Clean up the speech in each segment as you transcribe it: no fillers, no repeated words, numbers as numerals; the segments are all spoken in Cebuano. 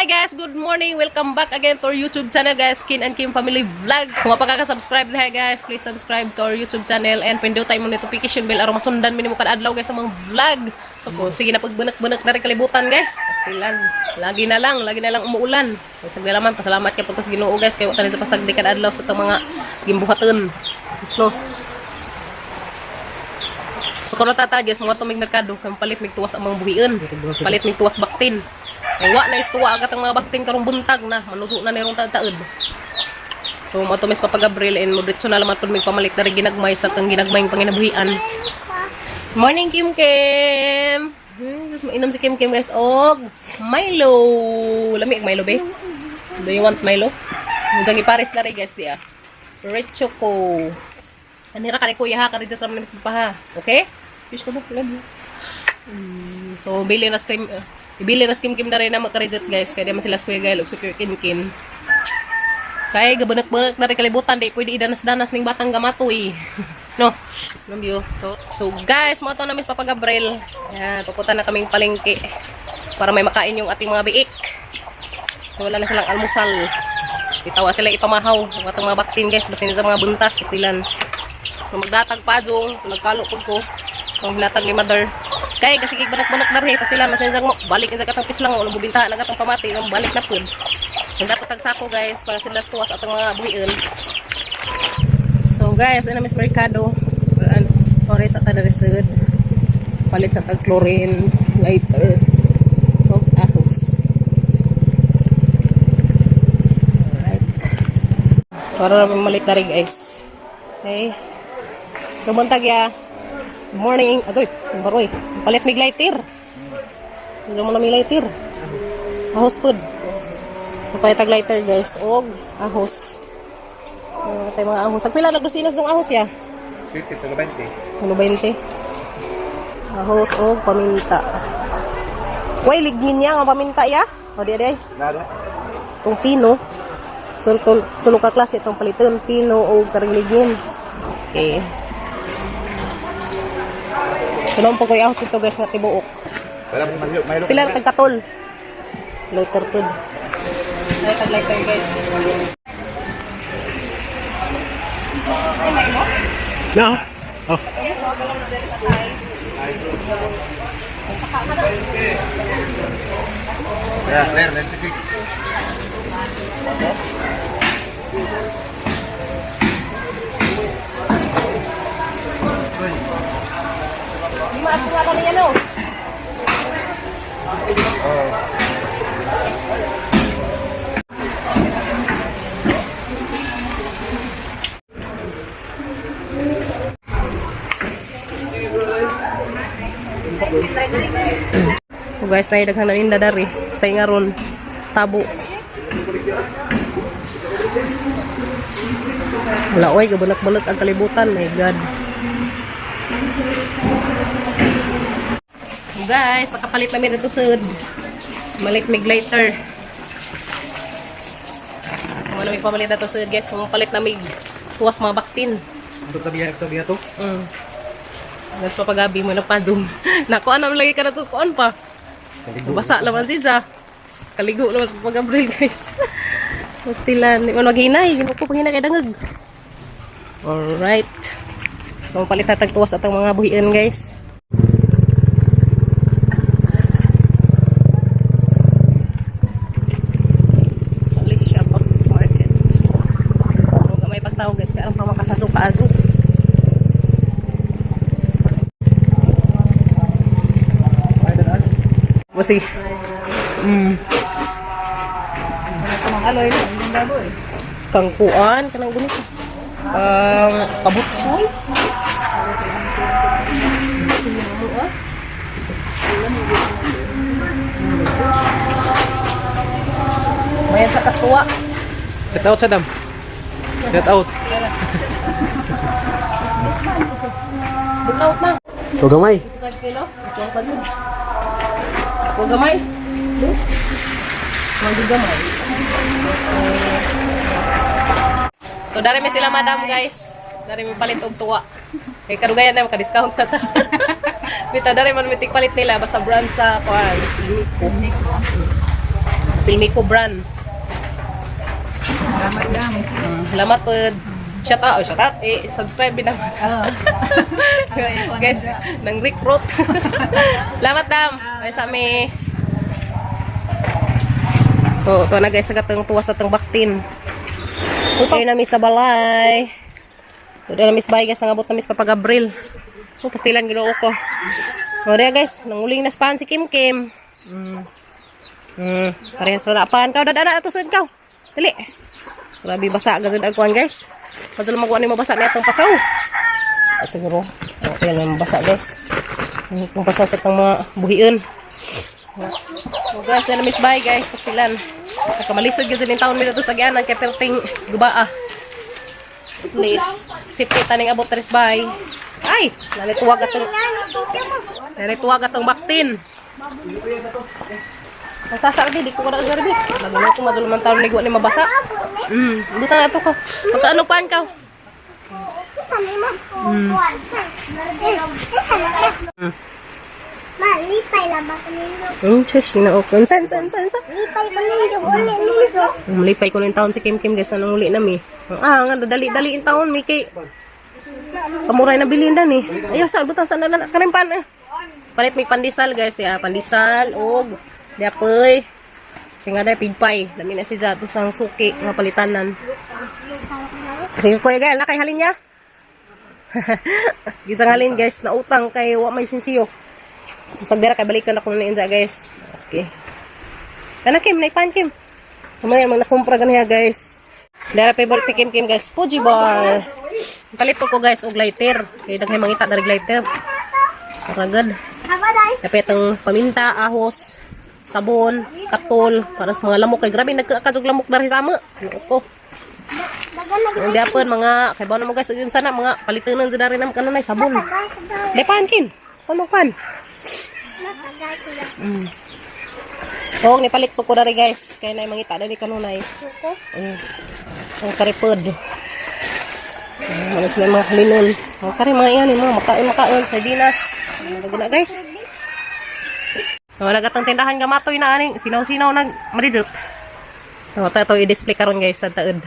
Guys! Good morning! Welcome back again to our YouTube channel, guys, Kin and Kim Family Vlog. Kung mapakaka-subscribe na, guys, please subscribe to our YouTube channel and pindutay mo notification bell aron masundan mi nimo kada adlaw, guys, sa mga vlog. So kung sige na pagbunak-bunak na rin kalibutan, guys. Pastilan. Lagi na lang umuulan. So sa naman pasalamat kay puntos Ginoo, guys, kay wa ta sa pasagdi kada adlaw sa itong mga gimbuhaton. No. So karon tata, guys, mga tumig merkado, kay palit mig tuwas ang mga buhian. Palit mig tuwas baktin. Wa na tuwa agad ang mga baktin karong buntag na, manuso na nirong taod. So mo to mis Papa Gabriel and mo diretso na laman pud mig pamalit na rin ginagmay sa tang ginagmayng panginabuhian. Morning, Kim Kim. Mainom si Kim Kim, guys, og Milo. Lami ang Milo be. Do you want Milo? Diyan ipares na rin, guys, di ah. Red choco. Anira ka ni kuya ha, kari dyan naman pa ha. Okay? Fish ko ba? Love you. So, bili na Kim, ibili na Kim Kim na rin na magkaridget, guys. Kaya di man sila Kuya Gail og secure Kim Kim. Kaya gabunak-bunak na rin kalibutan, di pwede idanas-danas ning batang gamatoy. No? Love you. So guys, mo to namin Papa Gabriel. Yan, pupunta na kaming palengke para may makain yung ating mga biik. So wala na silang almusal. Itawa sila ipamahaw. Ang atong mga baktin, guys, basin sa mga buntas, pastilan. So magdatag pa jong, so nagkalo pud ko. Kung hinatag ni mother. Kay kasi kay banak-banak na rin, pastilan masin mo balik sa katong pislang ulo bubintahan ang katong pamati, ang balik na pud. Dapat tag sako, guys, para sila tuwas atong mga buhion. So guys, ano Miss Mercado? Ano, Ores at tadarisud. Palit sa tag chlorine, lighter, og ahos. Alright. Para namin malit na rin, guys. Okay. So buntag ya. Good morning. Agoy, baroy. Palit mig lighter. Hindi mo na may lighter. Ahos pod. Palit tag lighter, guys. Og ahos. Ano tayo mga ahos. Pila na dosinas dong ahos ya? 50 to 20. Ano 20? Ahos og paminta. Way ligmin niya nga paminta ya. O di di. Nada. Itong pino. So tulo ka klase itong paliton, pino o karing. Okay. So naman po ko ahos dito, guys, nga tibuok. Wala mo Milo. Milo. Pila na tagkatol? Lighter pod. Ay, tag lighter, guys. No. Oh. Yeah, clear 96. Lima asin nga niya no. So guys, tayo daghang naninda dari. Stay nga ron. Tabo. Wala oy, gabunak-bunak ang kalibutan. My God. So guys, nakapalit namin ito sud. Malit mig lighter. Wala may pamalit na to sud, guys. Mapalit na mig tuwas mga baktin. Ito tabiya, ito tabiya to. Guys, papagabi mo na pa dum. Nako, ano lagi ka na to kuan pa. Basa naman siya. Kaligo naman sa Papa Gabriel, guys. Pastilan. Di man maghinay. Ginoo ko paghinay kay dangag. Alright. So, mapalit na tagtuwas atong mga buhian, guys. Alicia Pop Market. Huwag may pagtawag, guys. Kaya ang pamakasazo kaazo. Basi. Kangkuan kanang gunit. Ang kabutsoy. Bayan sa kasuwa. Shout out sa dam. Shout out. Burnout na. So gamay. 5 kilos. Ito ang pagod. Huwag gamay. Huwag gamay. So, dari mi sila madam, guys. Dari mi palit og tuwa. Kay kadugayan na maka-discount na ta. Bita dari man mi palit nila basta brand sa kuan. Nico. Pilmico brand. Salamat dam. Salamat pod. Shout out, oh, shout out. Eh, subscribe din naman. Guys, nang recruit. Salamat dam. Ay sa mi. So, ito na guys, sa katong tuwas sa atong baktin. Okay na mi sa balay. Ito na mi sa balay guys, nangabot na mi sa Papa Gabriel. So, pastilan ginoo ko. So, diya guys, nanguling na span si Kim Kim. Parehas na pan. Kau dada na ato sud kaw. Dali. Grabe basa gazud ang kuan guys. Padula magkuan ni mabasa na itong pasaw. Ah, siguro. Okay na mabasa guys. Itong pasaw sa itong mga buhion. So guys, na miss bye guys. Pastilan. Nagkamalisod gyud din taon mi dito sa gianan kay perting gubaa. Please, sipit taning abot tres bye. Ay, nanituwag atong baktin. Nasasardi, di ko na sardi. Lagi na ako maduluman taon ligo ni mabasa. Buta na ito ko. Magkaano paan ka? Ma, lipay lang ba ko ninyo? Shush, ginaokon. San, san, san, san. Lipay ko ninyo, uli ninyo. Lipay ko ng taon si Kim Kim guys. Anong uli na mi? Ah, nga, dali-dali in taon mi kay. Kamuray na bilin dan eh. Ayaw, sa butang sa na karimpan eh. Palit may pandesal guys, diya pandesal og diya poy. Kasi nga dahil pigpay. Dami na si Jato sang suki nga palitanan. Sige kuya guys, na kay halin niya. Gisang halin guys, nautang kay wa may sinsiyo. Sagdera kay balikan ako na inja guys. Okay. Kana Kim, naipan Kim. Kumaya mga nakumpra ganiya guys. Dara favorite ni Kim Kim guys, Fuji bar. Palit ko guys og lighter. Kay daghay mangita dari lighter. Ragad. Kabaday. Dapat ang paminta, ahos, sabon, katol para sa mga lamok kay grabe nagkaakad og lamok dari sa amo. Ano ko. Dagan Ang diapon mga kay bawo na mo guys yun sana mga palitanan sa dari nam kanunay sabon. Depan kin. Kono pan. Matagal ko lang. Og nipalit po ko dari guys kay nay mangita dali kanunay. Ko. Ang karipod. Ano sila mga halinon. Ang kari mga iyan, mga makaon makaon sardinas. Ano na guys. Wala gatang tindahan gamatoy na aning sinaw-sinaw nag maridot. So, ito, ito i-display karon guys, tataod.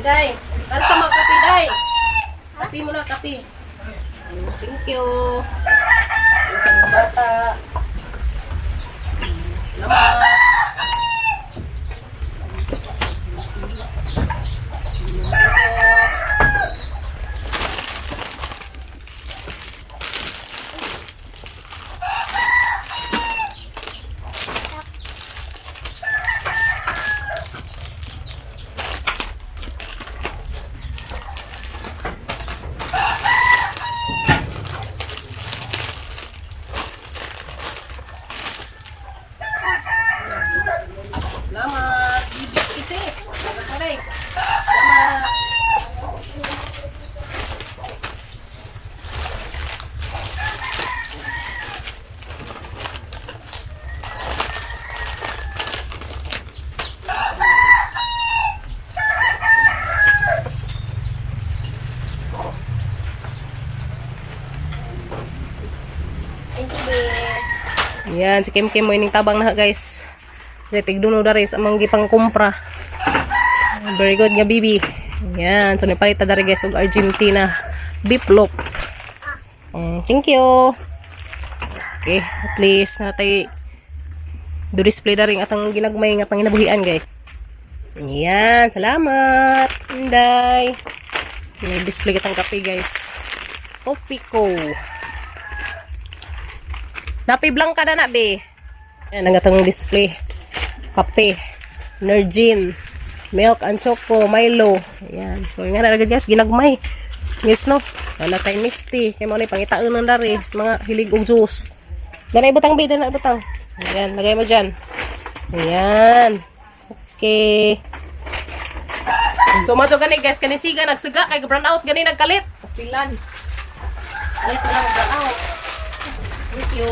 Day, para sa mga kape, day. Kape muna, kape. Thank you. Thank you, bata. Salamat. Salamat. Bibig kasi. Salamat. Salamat. Yan, si Kim Kim mo ining tabang na guys. Kasi tigduno dari sa among gipang kumpra. Very good nga bibi. Yan, so nipalit ta dari guys og Argentina beef loaf. Thank you. Okay, at least natay do display dari ang atang ginagmay nga panginabuhian guys. Yan, salamat. Inday. Display kitang kape guys. Topico. Napi blanca na na, be. Ayan, ang atong display. Kape, Nergin, milk and choco, Milo. Ayan. So, nga na guys, ginagmay. Yes, no? Wala tayong misty. Kaya mo na pangitaan ng dari. Sa mga hilig og juice. Dala ibutang, be. Dala ibutang. Ayan, lagay mo dyan. Ayan. Okay. So, macho gani guys, kani siga nagsiga kay brown out gani nagkalit. Pastilan. Kalit na lang brown out. Thank you.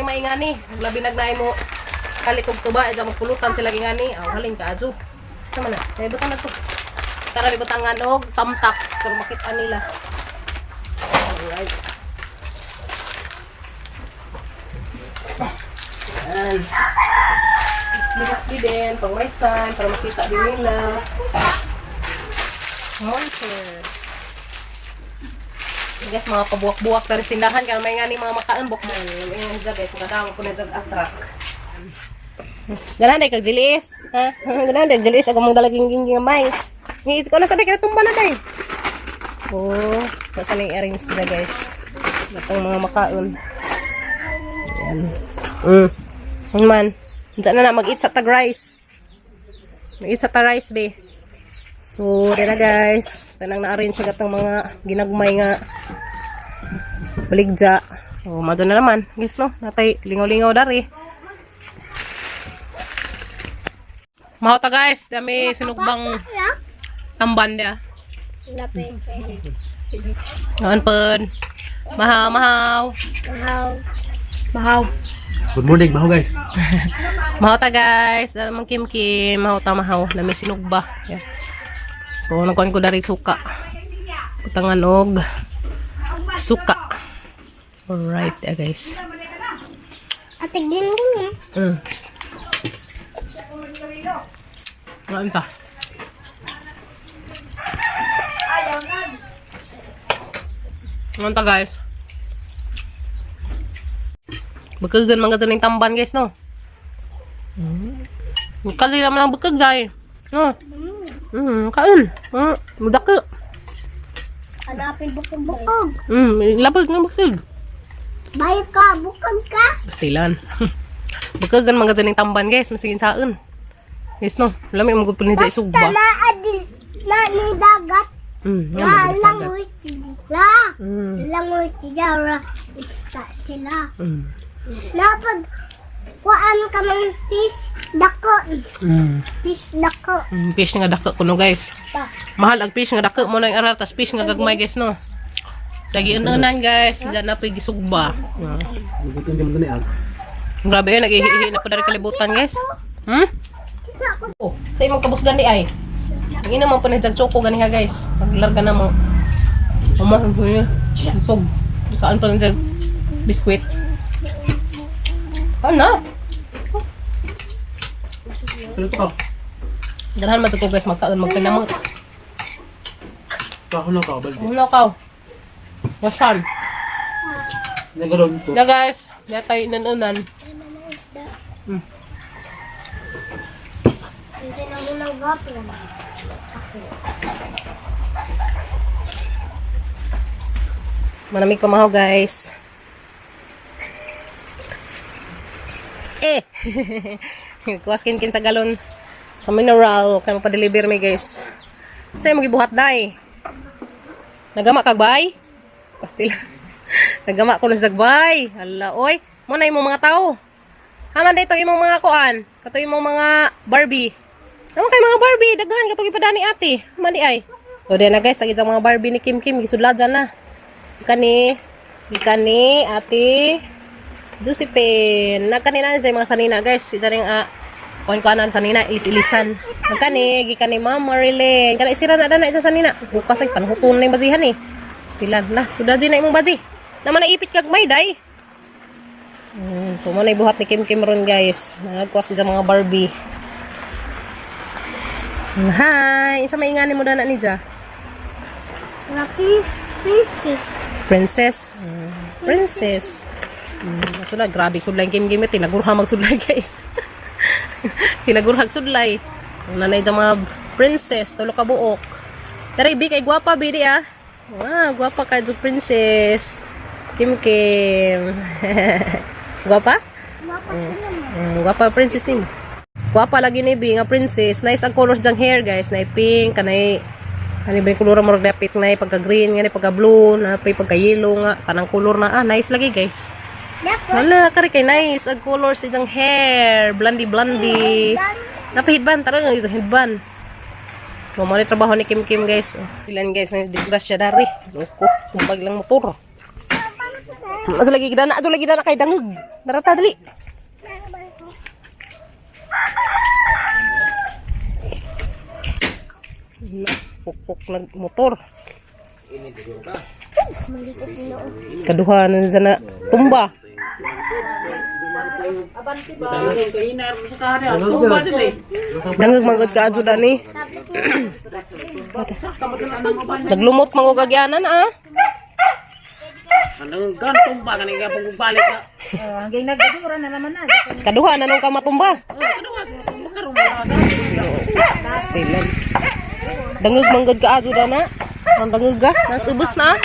may maingani. Labi nagnaay mo kalit og tuba adya magpulutan sila gingani. Aw halin ka adyo. Sama na. Kay butang na to. Tara butangan og thumbtacks para makita nila. Alright. Ayan. Isli-isli din, pang right side, para makita din nila. Monster. Guys, mga pabuwak-buwak pero tindahan kaya may nga ni mga makaon buwak mo. May nga guys, kadamo ko na jag atrak. Ganahan day kag dilis. Ha? Ganahan day dilis ako mong dalaging ging gamay. Ni ko na sa day kay tumba na day. Oh, sa ning arrange sila guys. Atong mga makaon. Ayan. Ano man. Diyan na na mag-eat sa tag rice. Mag-eat sa tag rice be. So, dira guys. Tanang na-arrange siya gatong mga ginagmay nga baligja. Oh, madyo na naman. Guys, no? Natay lingaw-lingaw dari. Mahota guys, dami sinugbang tamban dia. Noon pun. Mahaw, mahaw. Mahaw. Mahaw. Good morning, maho guys. Mahaw ta guys, dami mang kim kim, mahaw ta mahaw, dami sinugba. Yeah. So nagkuan ko dari suka. Butangan og suka. Alright, yeah, guys. Ate, gin gin. Ngayon ta. Ngayon ta guys. Bakagan mga dyan yung tamban guys, no? Kali naman ang bakag guys. No? Kain. Mudaki. Hanapin bukog. Bukog. Labag ng bakag. Bayo ka, bukog ka. Bastilan. Bakagan mga dyan yung tamban guys. Masigin saan. Guys, no? Lami mo gupin ni Basta isugba. naa din na ni dagat. Yan, Na mabilis agad. langoy sila. Langoy sila. Ista sila. Napag kuan ka ng fish dako. Fish dako. Fish nga dako kuno guys. Pa. Mahal ang fish nga dako mo na yung aral tas fish nga gagmay guys no. Lagi unan guys, diyan na po'y gisugba. Gutom di man ni ag. Grabe yun, nag-ihihi na po dari kalibutan guys. Hmm? Kita ko. Oh, sa imong kabus gani ay. Ang ina man po na jag choco gani ha guys. Paglarga na mo. Umahon ko yun. Busog. Kaan pa lang jag biskwit. Ano? Pero to ka. Dalahan man sa ko guys magkaon magkanamot. Kako na ka balde. Ano ka? Wasan. Nagaron to. Ya guys, ya tayo inanunan. Isda. Hindi na mo nang gapon. Maraming pamahaw guys. Eh! Kuwas kin sa galon. Sa mineral. Kaya mapadeliver mi guys. Sa'yo magibuhat day. Nagama kag bay? Pastila. Nagama ko na sagbay. Hala, oy. Mo na imong mga tao. Haman dito imong mga kuan. Kato imong mga Barbie. Naman kay mga Barbie, daghan katong ipadani ate. Haman di ay. O di na guys, ang isang mga Barbie ni Kim Kim gisudla dyan na. Kani, kani ate Josephine. Nagkanina sa mga sanina guys. Isa ring kuan kuanan sanina ilis-ilisan. Nagkani gikan ni Ma'am Marilyn. Kana isira na dana isa sanina. Bukas ay panhuton na yung bazihan eh. Stilan na, sudah din na imong bazi. Naman naipit kag may day. So mo na ibuhat ni Kim Kim ron guys. Nagkuha sa mga Barbie. Hi, isa maingani mo dana ni Ja. Rapi princess. Princess. Princess. Sudlay, grabe sudlay ang game game tinagurha magsudlay guys. Tinagurhag sudlay. Ang nanay dyan mga princess, tulo ka buok. Pero ibi kay gwapa bidi ah. Wow, gwapa kay jo princess. Kim Kim. Gwapa? Gwapa sila mo. Gwapa princess nimo. Gwapa lagi ni Bi nga princess. Nice ang colors diyang hair guys. Nay pink kanay ano ba yung kolor mo dapit na pagka green nga pagka blue na pay pagka yellow nga tanang color na ah nice lagi guys. Dapat. Wala kari kay nice ang colors diyang hair, blondie blondie. Napahidban tara nga isang hidban. So, mo ni trabaho ni Kim Kim guys. Oh, silan guys, na disgrasya dari. Loko, kumbag lang motor. Asa lagi gidana, ato lagi dana kay dangeg. Narata dali. Na, pukpok nag motor. Kaduha na sa na tumba. Dangeg magod ka adyo dani. Naglumot mangog agyanan ah. Ano gan tumba kaning gapong balik na. Hanggang nagdasura na naman na. Kaduha na nung ka matumba. Stilan. Dangeg manggod ka adyo dana. Ang dangeg ka, nasubos na. Ah.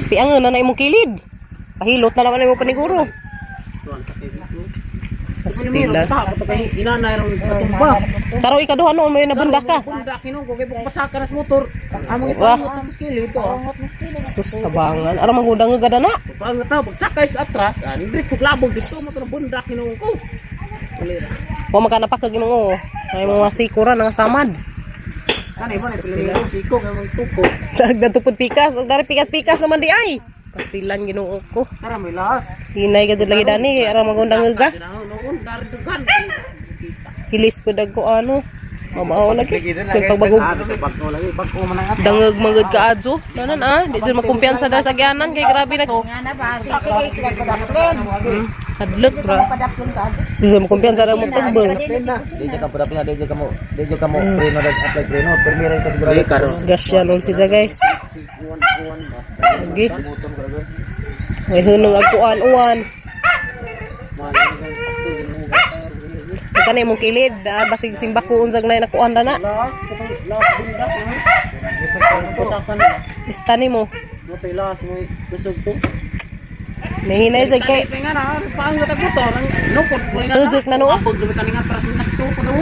Piangan na na imong kilid. Pahilot na naman imong paniguro. Pastilan. Inanay ron tumba. Karo ikaduha noon may nabunda ka. Bunda kinong ko kay pasaka na sa motor. Among ito Wah. ang skill ito. Sus tabangan. Ara mangudang ka na. Pag tao pagsakay sa atras, ani diretso labog dito mo to bunda kinong ko. Wa makanapak kag imong oo. Ay mga sikura nga samad. Kani ba ni pili siko kay mong tuko. Sa natupod pikas, ug dari pikas-pikas naman di ay. Pastilan Ginoo ko. Tara may laas. Hinay ka jud lagi dani kay ara magundang ka. Noon dari dugan. Hilis pud ko ano. Mamao lagi. Sa pagbagog Sa bag-o lagi, bag-o man ang dangeg magud ka adyo. Nanan ah, di jud makumpiyansa dara sa agyanan kay grabe na. Nga na ba? Sige, sila padaplin. Hadlok ra. Padaplin ka. Di jud makumpiyansa ra mo tagbang. Di ka pura pina, di ka mo, di ka mo preno rag apply preno, permira ito siguro. Disgrasya nun siya guys. Lagi. May hunong ag uwan. Ika na imong kilid, ah, basig simbako unsag na nakuan na na. Laas, katong laas bunda. Pasakan na. Ista nimo. Mo tay laas mo kusog to. Nahinay sad kay Kay nga na, paangat ang motor, ang nukod ko nga. Tujuk na no. Abog gamitan nga atras ng tuko no.